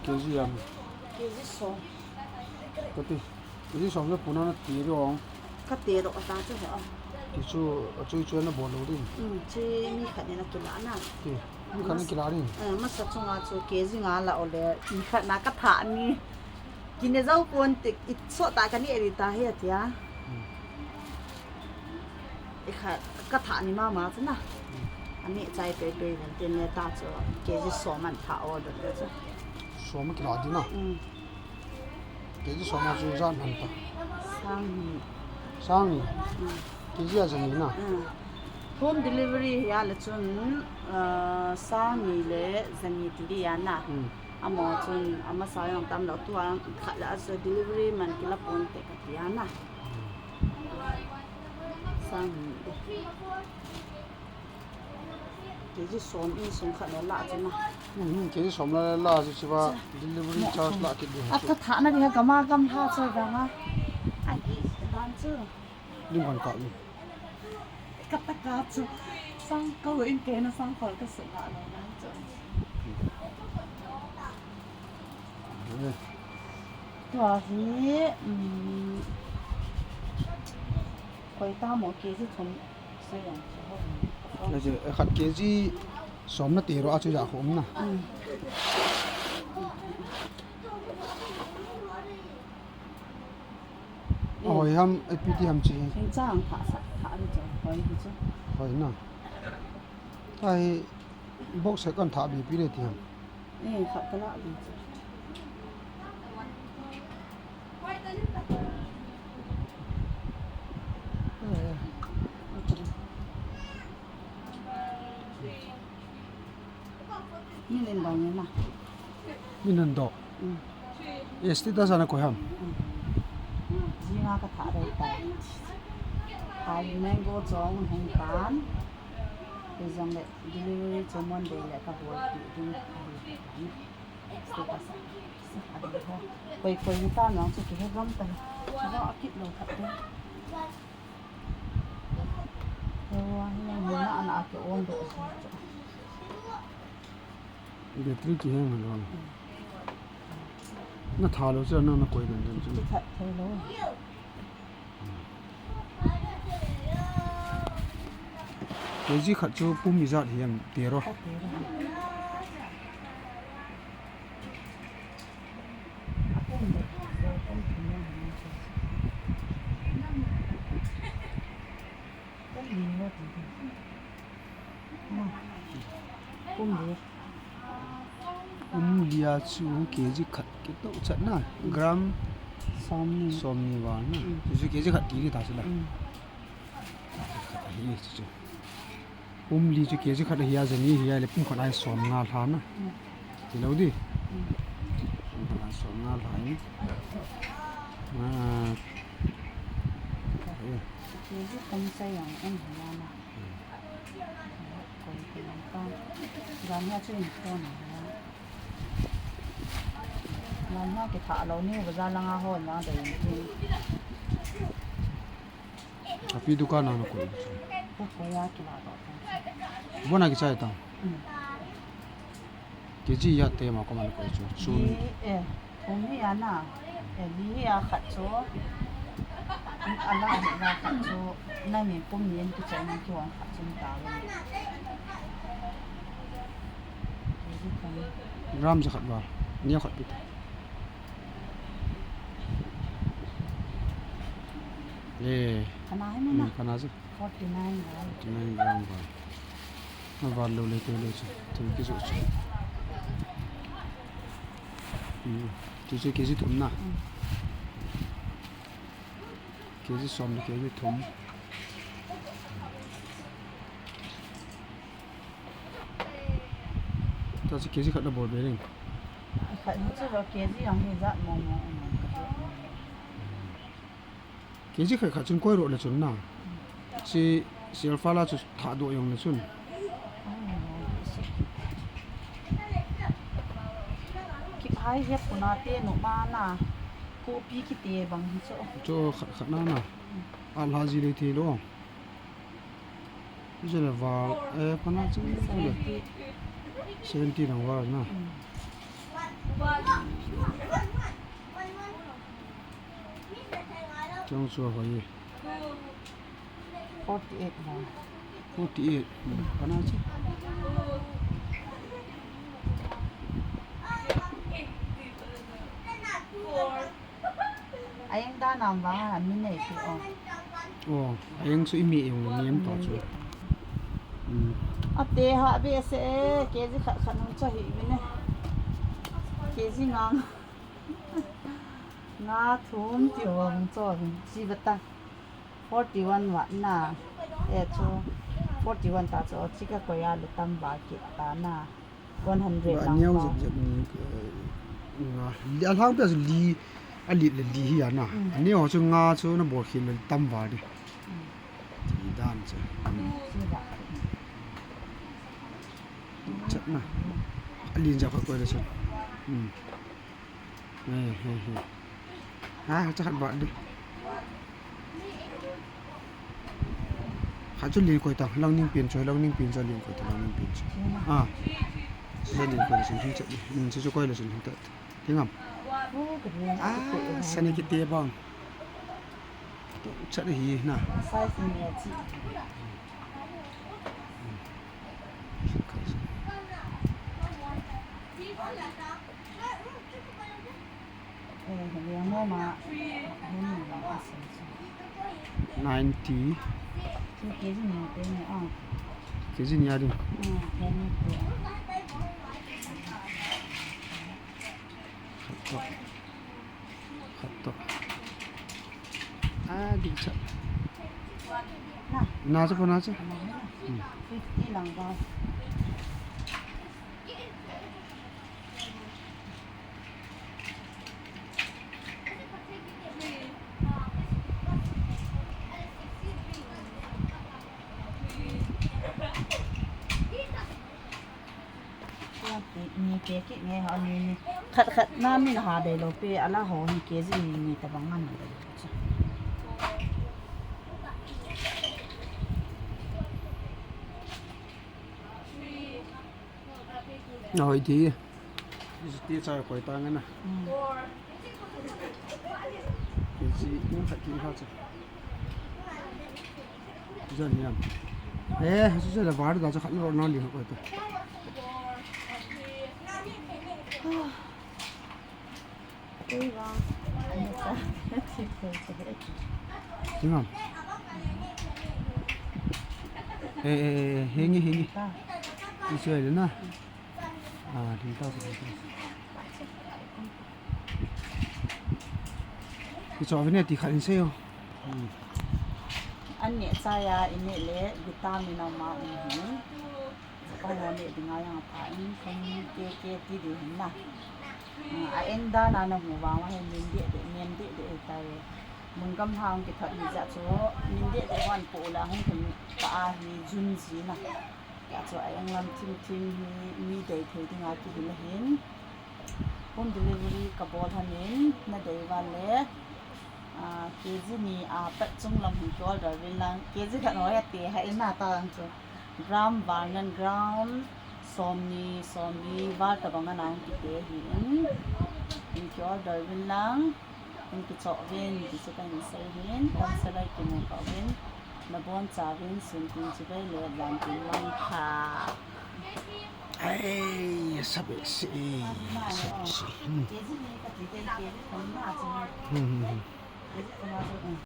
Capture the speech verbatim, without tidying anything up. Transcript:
K G am? K G som. Kati, K G som le puna nati ro. Kati ro ata chu ho. Ti chu, a chu chu nabol lou ding. Um, chi mi khat ni nakilah na. Ti, mi khat nakilah ding. Eh, masa chunga chu K G nga la ole, mi khat na katha ni. Kine jou ponte, i sot ta kani eri ta he tia. Hmm. I kha, katha ni mama chu na. Hmm. Ani chai pei pei ven te ne ta chu, K G som an tha order te chu. Som kila di na. Hmm. K G som a chu jan han ta. Sang ni. Sang ni. Hmm. K G a jan ni na. Hmm. Home delivery hi a le chun, ah, sang ni le jan ni ti di a na. Hmm. Amaho chun, amasa jong tam lou, tua khat le aso delivery man kila ponte kati a na. Sang ni. K G som insung khat le la chu na. Hmm, K G som le la chu chiva delivery charge la kit ding. A chu katha na di ha kama kam ha chu ga ma. Ai, dan chu. Lim kan ka ni. Kataka chu. Sang ko in ke na sang ko ka su la lo na chu. Eh. Tua hi, um, koi ta mo K G thum sei jong chu ho. Na chu, eh, khat K G som nati ro a chu ja khum na. Um. Ahoi ham, ipi ti ham chi. Heng chang tha sa, tha ni chu, hoi hi chu. Hoi na. Tha hi, box second tha bi pi le ti ham. Eh, khat kala bi chu. Eh. Min in dong ni na. Min in dong. Mm. Eh, status ana koi ham. Mm. Jinga katha dei tai. Hai mango chong hung pan. Koi jong le delivery chu Monday le kabol pi ding. Status. Adi ho. Koi koi ni ta nang chu kihe gam tai. Ba akit lou khat te. Battery kiheng lou. Na tha lou chu na, na koi den den chu. Khat thei lou. K G khat chu pum ijat hi em te ro. Pum li. Pum li a chu K G khat kitoh chat na. Gram som ni. Som ni val na. Mm. Chu K G khat kiti ta chu la. Mm. Khat hi chu chu. Pum li chu K G khat ahi a, jani ahi a, le pum khat a hi som nga lha na. Mm. Ti lou di. Mm. Pum khat a hi som nga lha ni. Ah. Eh. K G tam sa yang en hi a na. Hmm. Koi koi ta. Gan ha chu in ton na. Gan ha kitha lou ni, bazar langa ho na dei ni. Api dukan a na koi. Ko ko ya kila ba. Bona kichai ta. Mm. K G ijat te ma ko man koi chu. Chun. Li, eh, thum hi a na. Eh, li hi a khat chu. A la hi a khat chu. Na ni pum ni en kichai na kihong khat chu ta. K G thum. Gram ja khat ba. Ni khat pi ta. Le. Kana hi na. Hmm, kana chu. Forty-nine gram. Forty-nine gram ba. Na val lou le te lou chu. Thum ki chu chu. Hmm. Chu chu K G thum na. Hmm. K G som le K G thum. Ta chu K G khat na bol be ring. Khat ni chu lo K G jong hi jat mong mong um ka. K G khat khat chun koi ro le chun na. Chi silfa la chu tha do jong le chun. Ki phai he puna te no ma na. Kopi kiti bang hi chu. Chu khat khat na na. A la ji le ti lo. Jele val, eh, pana chu le. Seventy. Seventy lang val na. Mm. Chong chu hoi. Forty-eight na. Forty-eight. Hmm, kana chu. Ayeng dan am vang a, mi nei ti o. Oh, ayeng chu imi ong ni em to chu. Hmm. Ate ha be se, K G khat khat nung cha hi mi ne. K G ngang. Nga thum ti hong cho chi bata. Forty-one wa na. E chu forty-one ta chu chi ka ko ya le tam ba ki ta na. One hundred ba lang niau ba. Jep jep ni, eh, nga. Li a lang pe li a li le li hi ya na. Mm. Ani ho chu nga chu na bol khil le tam ba di. Mm. Ti dan chu. Mm. Chi ba. Chat na. A lin ja kha ko le chu. Mm. He, he, he. Ha, cha khat ba di. Khat chu lin koi ta, lang ning pin chu, lang ning pin chu, lin koi ta, lang ning pin chu. Ah. Chu lin koi le chu, hin chat di. Hmm, chu chu koi le chu, hin ta. Ti ngam. Ah, sani kiti bang. Tu chat hi na. Size ni a chi. Ninety. K G ni a ding. Khat to. Khat to. A, ding cha. Na cha po na cha. Hmm. Fifty lang ba. Ni pe ki nge ha ni ni. Khat khat na min ha dei lo pe ala ho ni K G ni ni ta bang ngan dei lo. Ahoi ti. Ti cha koi ta ngan na. Mm. Ti chi, ning khat king khat cha. Jan yam. Eh, su se la var da cha khat lo na li koi ta. Tingam. Eh, eh, eh, hengi, hengi. Isuai le na. Ah, ding ta, ding ta. Kicho vine ti khat in seo. Hmm. An ne cha ya, in ne le, vitamin a ma um hi. Ka ho ne dinga yang pha in, kan ke ke ti di hin na. Ah, a en dan a na mu vang a hin min de de, min de de ta ve. Mun gam hang kithot hi ja chu, min de de wan po la hung kin pa a hi jun ji na. Tia chu a englam thim thim hi mi dei thei dinga kihil ahin. Home delivery ka bol hanin, na dei uva le, ah, K G ni a pat chunglam hin ki order uvin lang, K G khat noi ate ha in na ta ang chu. Gram var ngan gram somni, somli var tabang ana hung kite ahin. Hin ki order uvin lang. Hung kichoh uvin, ti chu kahin sei hin, damsel a kimu kha uvin, nabon chauvin, sun tin chibai le, van tin mangkha. Ai, sa behseh, sa behseh. Hmm. Hmm, hmm, hmm.